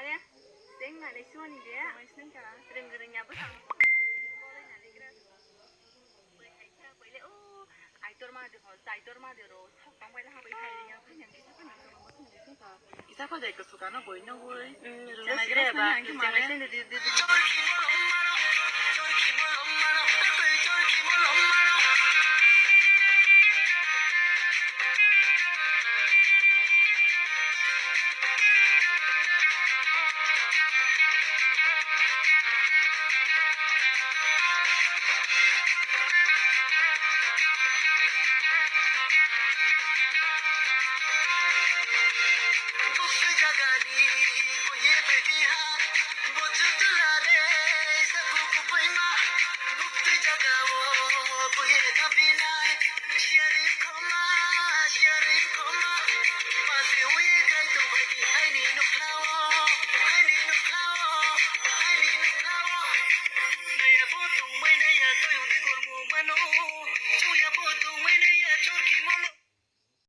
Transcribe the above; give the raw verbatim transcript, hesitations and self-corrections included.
Are, seng nani suani de. Seng ka. Ring ring ya bwsang. Aitor ma de ho, aitor ma de ro. Isa ko de ko suka no boi no boi. Chana gre ba, chana gre ba.